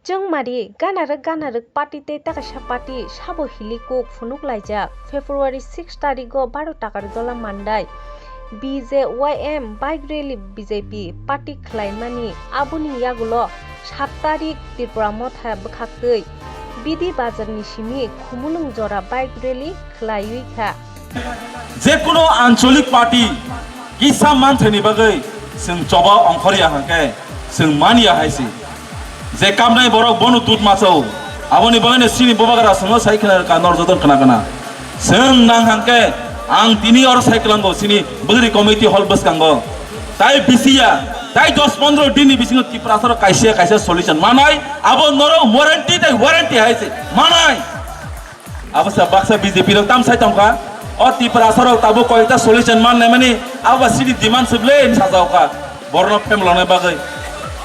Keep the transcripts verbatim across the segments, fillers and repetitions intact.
Chwngmari ganarwk ganarwk party tei takisa party sabo hili kuk phunuk laijak. February six tarigo Bharat Takarjola Mandai B J Y M bike rally B J P party khlaimani, aboni yagulo sat tarik Tripura Motha bwkhaktwi Bidi Bazarni simi Khumulwng jora bike rally khlaiwi kha. Jekunu ancholik party kisa manthani bagwi chwng choba ongkhorya hwnkhe chwng manya hai se. Je kamnai borok bono dut machao. Aboni bagwino chini bubagra chwngno sai khna ka nor joton khna khna. Chwng nang hwnkhe ang tini oro sai kwlango chini bwgri committee hall bwskango. Tai bisiya, tai dos pondro din ni bisingo Tiprasarok kaisa kaisa solution manai, abo norok warranty tai warranty hai se manai. Abo sa baksa B J P rok tam sai tongkha. O Tiprasarok tabuk koita solution mannai mani abo ba chini demand se ble sajao kha. Borno phemlonai bagwi.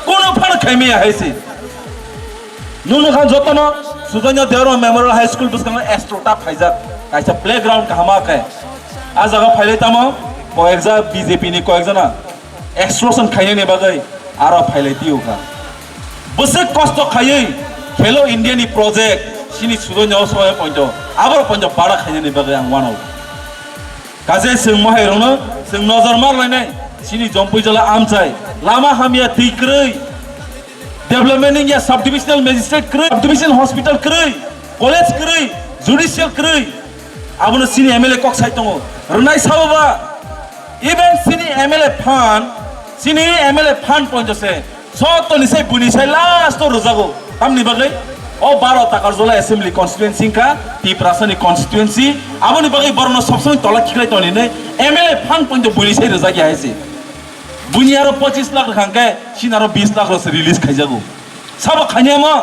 Kuno phan khaimaya hai se. Nunu khan jotono Sujonya Debbarma Memorial High School bwskango extra ta phaijak. Kaisa playground kahama khe. A jaga phailai tamo koyekja B J P ni koyekjona extortion khainani bagwi aro phailai tio kha. Bwswk kosto khaiwi Khelo India ni project chini Sujonya o soya pointo aboro pointo bara khainani bagwi ang wanao. Kaje chwng mohai rokno chwng nojor mar lainai chini Jompui jala amchai lama hamya twi kwrwi development wngya sub divisional magistrate kwrwi sub division hospital kwrwi college kwrwi judicial kwrwi abono chini M L A kok sai tongo rwnai sabo ba even chini M L A fund chini M L A fund pointo se Sotoni sai buini sai last o rwjago. Tamni bagwi o baro Takarjola assembly constituency wngkha Tiprasani constituency. Aboni bagwi borokno sob somoi tola khiklai toni hinwi M L A fund pointo buini sai rwjak ya hai se. Buini aro pochis lakh rwkha hwnkhe chini aro bis lakh rok se release khaijago. Sabo khainiyamo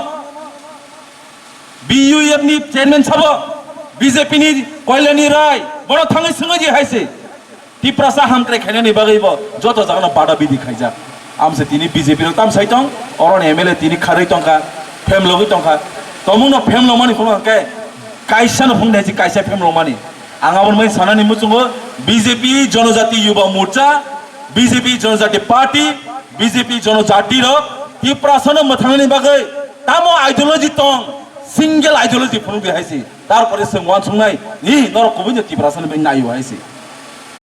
B U F ni chairman sabo B J P ni Koilani Rai bono thangwi swngwi di hai se. Tiprasa hamkrai khainani bagwi bo joto jagano bada bidi khaijak. Amse tini B J P rok tam sai tong, oroni M L A tini kharwi tongkha, phemlogwi tongkha. Tomungno phemlomani phunukha khe kaisa no phunuknai si kaisa phemlomani. Ang aboni bagwi sanani muchungo B J P Jonojati Yuba Morcha, B J P Jonojati Party, B J P Jonojati rok Tiprasano mwthangnani bagwi tamo ideology tong, single ideology phunukdi hai si. Tarpore chwng uansuknai, ni norok kubui no Tiprasano bai naio hai si.